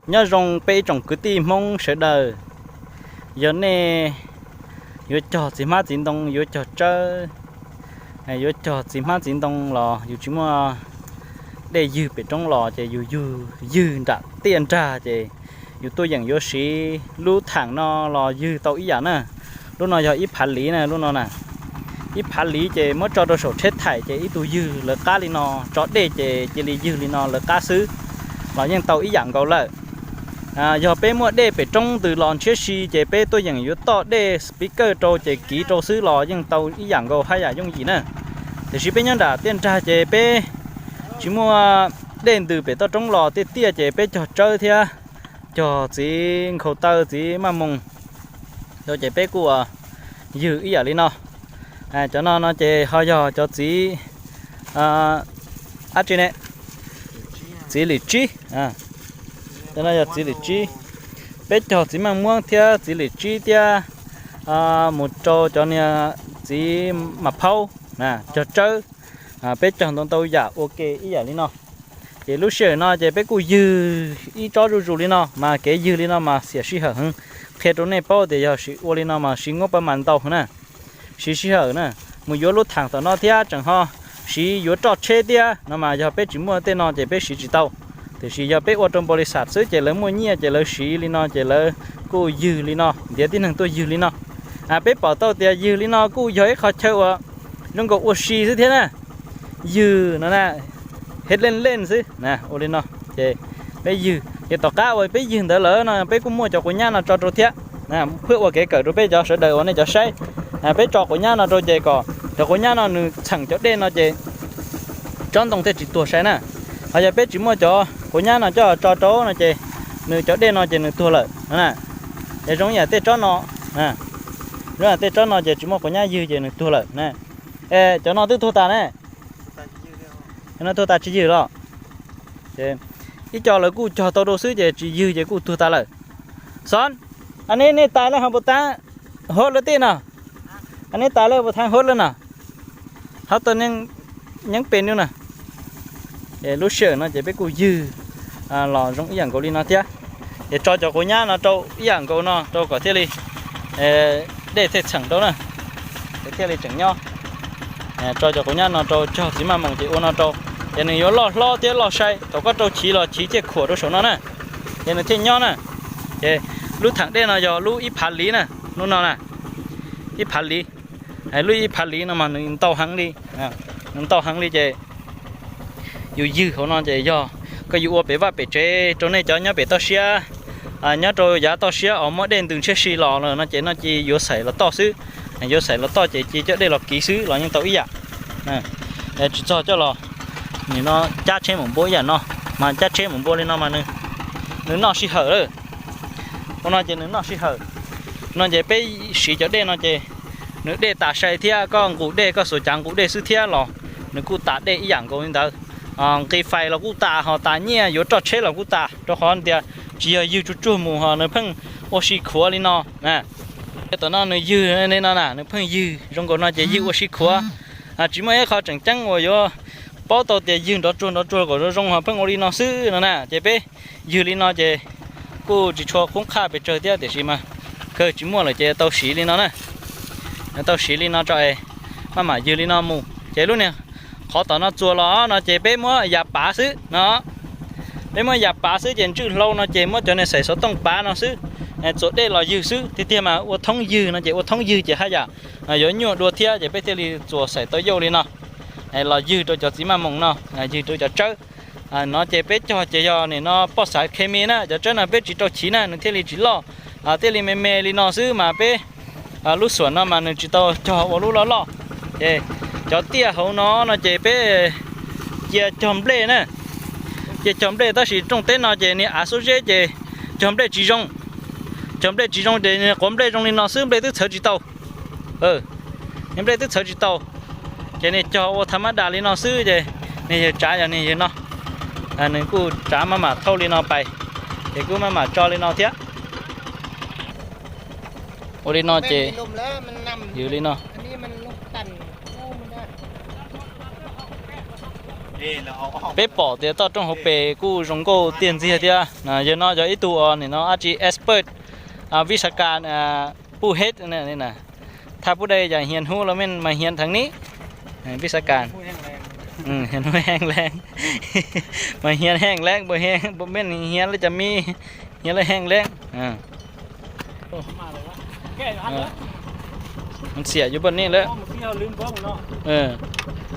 Nyob zoo peb ib tsoom kwv tij Hmoob sawv daws, yog nej yuav cog txiv hmab txiv ntoo, yuav cog tsawb, yuav cog txiv hmab txiv ntoo los yus tsis muaj dej ywg pem roob los ces yus yug ywg nram tiaj nrag ces yus tuaj yeem yuav siv lub thaam no los ywg tau ib yam na. Lub no yog ib phav liv na, lub no na, ib phav liv ces muab tso rau saum tsheb thaim ces ib tug ywg lawv qab li no, tso dej ces cia li ywg li no lawv qab xwb los yeej tau ib yam nkaus lawm. Yog peb muaj dej pem roob ntws los ntshiab si ces peb tuaj yeem yuav toj dej speaker rau ces kiv rau xwb los yeej tau ib yam nkaus haj yam yooj yim na. Tiam sis peb nyob nram tiaj nrag ces peb tsis muaj dej ntws pem toj roob los tiaj tiaj ces peb cog tsawb thiab cog txiv nkhaus taw txiv maj moos rau ces peb kuj ywg ib yam li no. Cov no no ces ho yog cov txiv dab tsi ne, txiv lim tsib. Cov no yog txiv lim tsib. Peb cog txiv maj muab thiab txiv lim tsib thiab mus rau cov niag txiv mas phaub, cog tsawb, peb cog ntau ntau yam ua ke ib yam li no. Ces lub sij hawm no ces peb kuj ywg ib tsob zuj zus li no mas kev ywg li no mas xiam sij hawm heev. Qhia rau nej paub tias yog sim ua li no mas siv ngub pab mas ntau na, siv sij hawm na, mus yuav lub thaam tom no thiab tseem ho siv yuav roj tsheb thiab no mas yog peb tsis muaj tej no ces peb siv tsis tau. Tiam sis yog peb ua rau npaum li xam xwb ces lawv muaj nyiaj ces lawv siv li no ces lawv kuj ywg li no, ntiav tib neeg tuaj ywg li no. Peb pom tau tias ywg li no kuj yog ib qho chaw uas zoo nkaus ua si xwb thiab na. Ywg no na, hev leej leej xwb na, ua li no ces peb ywg ces tom qab uas peb ywg ntawd lawm no peb kuj muaj cov quav nyab no tso rau thiab. Phwj ua kev kawm rau peb cov sawv daws uas nej cov saib, peb tso quav nyab no rau ces kom cov quav nyab no nws txheem cov dej no ces tsob ntoo thiaj tsis tuag sai na. Ho yog peb tsis muaj cov quav nyab no coj tso rau no ces nws cov dej no ces nws tuag lawm no na. Ces zoo yam tej tsob no, zoo yam tej tsob no ces tsis muaj quav nyab ywg ces nws tuag lawm na. Cov no twb tuag tas ne, cov no tuag tas tsis ywg los. Ib co lawv kuj cog tau rau xwb ces tsis ywg ces kuj tuag tas lawm. Xov, a neb nej tais lawv ho puas taab huab lawv tej no? A neb tais lawv puas taab huab lawv no? Hab tau nyeeb pes nub na. Lub sij hawm no ces peb kuj ywg los zoo ib yam nkaus li no thiab. Ces tso cov quav nyab no rau ib yam nkaus no rau kom thiaj li dej thiaj txheem rau na, thiaj li tseem nyob. Tso cov quav nyab no rau cog txiv maj moos ces ua no rau, ces nws yuav loj hlob thiab loj sai, thaum koj rau chiv los chiv thiaj khuam rau saum no na, ces nws thiaj nyob na. Ces lub thaam dej no yog lub ib phav liv na, lub no na, ib phav liv. Lub ib phav liv no mas nws ntau heev li, nws ntau heev li ces yus ywg hauv no ces yog koj yuav ua pem vaj pem tsev rau nej cov nyob pem toj siab, nyob rau yav toj siab uas muaj dej ntws ntshiab si los no ces no ces yuav xaim los toj xwb. Yuav xaim los toj ces cia coj dej los kiv xwb los yeej tau ib yam. Tsis txog coj los, nim no cab tsheb mus npua ib yam no, mas cab tsheb mus npua li no mas nws noj sij hawm lawm. Ua no ces nws noj sij hawm. No ces peb siv cov dej no ces nws dej tas sai thiab koj nqus dej koj xuas cav nqus dej xwb thiab los nws kuj tas dej ib yam nkaus li ntawd. Nqis fais los kuj tas, ho tas nyiaj yuav roj tsheb los kuj tas, rau qhov tias tsis yog ywg tsuag tsuag mus ho nws pheej ua si khuav li no. Tom no nws ywg li no na, nws pheej ywg zoo nkaus no ces ywg ua si khuav. Tsis muaj ib qho tseem ceeb uas yuav paub tau tias ywg nrov tsuag nrov tsuag kom zoo zoo ho pheej ua li no xwb no na. Ces peb ywg li no ces kuj tsis tshua khoob qhaj pes tsawg thiab tiam sis mas kawg tsis muaj lawm ces tau siv li no na. Tau siv li no tso es maj mam ywg li no mus ces lub niag qhov tom no txuas los no ces peb muab yas pav xwb no. Peb muab yas pav xwb ces ntswj hlau no ces muab cov niag xaim xov tooj pav no xwb, txuas dej los ywg xwb. Tiag tiag mas ua thoob ywg no ces ua thoob ywg ces haj yam yuav nyuaj dua thiab ces peb thiaj li txuas xaim tau yauj li no los ywg rau cov txiv maj moos no, ywg rau cov tsawb. No ces peb cog ces yog nim no poj xav khe mi na, cov tsawb no peb tsis rau chiv na nws thiaj li tsis loj, thiaj li me me li no xwb mas peb lub xuam no mas nws tsis tau cog ua lub loj loj. Ces cov tiaj hauv no no ces peb cia cog nplej na, cia cog nplej tab sis rooj teb no ces niag av xuab zeb ces cog nplej tsis zoo. Cog nplej tsis zoo ces niag quav nplej zoo li no xwb nplej twb txhawv tsis tau. Niag nplej twb txhawv tsis tau ces niag cog ua thav mab das li no xwb ces niag yawg tsav yog niag yawg no, nws kuj tsav maj mam thauj li no pais, ces kuj maj mam tso li no thiab. Ua li no ces yws li no. Peb pom tias toj roob hauv pes kuj zoo nkauj tiag ntxiag thiab. Yawg no yog ib tug uas nim no dab tsi expert, vib sa kas puj hej na. Thaj pub dej yam hias hnub los mej mas hias theev ni. Vib sa kas, hias hnub heej leej, mas hias heej leej, mej hias li cas mi, hias li heej leej. Xiam yuav poj nej lawm.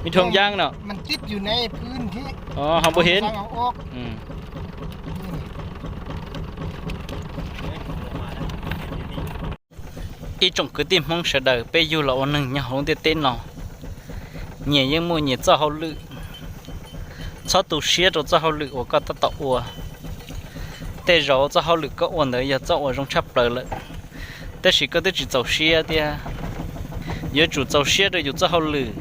Mi thoo yaab no. Ho npu hin. Ib tsoom kwv tij Hmoob sawv daws, peb yug los ua neeg nyob hauv lub ntiaj teb no, nyias yeej muaj nyias txoj hauj lwm. Txhob tu siab rau txoj hauj lwm uas koj tab tom ua. Tej zaum txoj hauj lwm koj ua ntawd yog txoj uas zoo tshaj plaws lawm, tab sis koj twb tsis txaus siab thiab. Yuav tsum txaus siab rau yus txoj hauj lwm.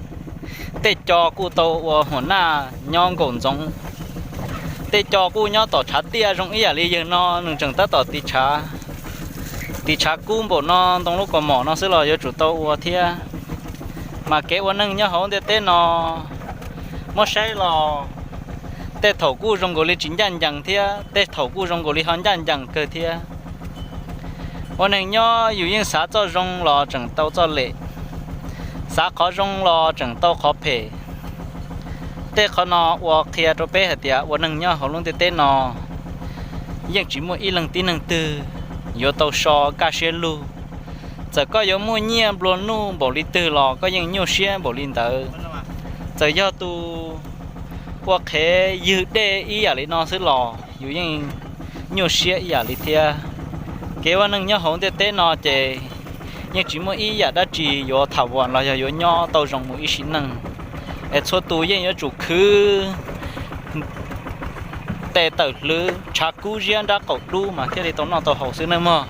Tej co kuj tau ua huam naj nyob nkaum ntxoov, tej co kuj nyob tom tshav tiaj zoo ib yam li yawg no, nws tseem tab tom tiv tshav, tiv tshav kub npaum no ntoo lub kaus mom no xwb los yuav tsum tau ua thiab. Mas kev ua neeg nyob hauv ntiaj teb no, muab saib los tej thaum kuj zoo nkaus li tsis ncaj ncees thiab tej thaum kuj zoo nkaus li ho ncaj ncees kawg thiab. Ua neeg nyob yus yeej xav txoj zoo los tseem tau txoj lem, xav qhov zoo los tseem tau qhov phem. Tej qhov no ua qhia rau peb hais tias ua neeg nyob hauv lub ntiaj teb no yeej tsis muaj ib leeg tib neeg twg yuav tau so kaj siab lug. Txawm koj yuav muaj nyiaj nplua nuj npaum li twg los koj yeej nyuaj siab npaum li ntawd. Txawm yog tus ua qhev ywg dej ib yam li no xwb los yus yeej nyuaj siab ib yam li thiab. Kev ua neeg nyob hauv ntiaj teb no ces yeej tsis muaj ib yam dab tsi yuav tham vam los yog yuav nyob tau zoo mus ib sim neej, es txhua tus yeej yuav tsum khwv tes tawm hlwv tshav kub ziab nrab qaum dub mas thiaj li tau noj tau haus xwb nawb mog.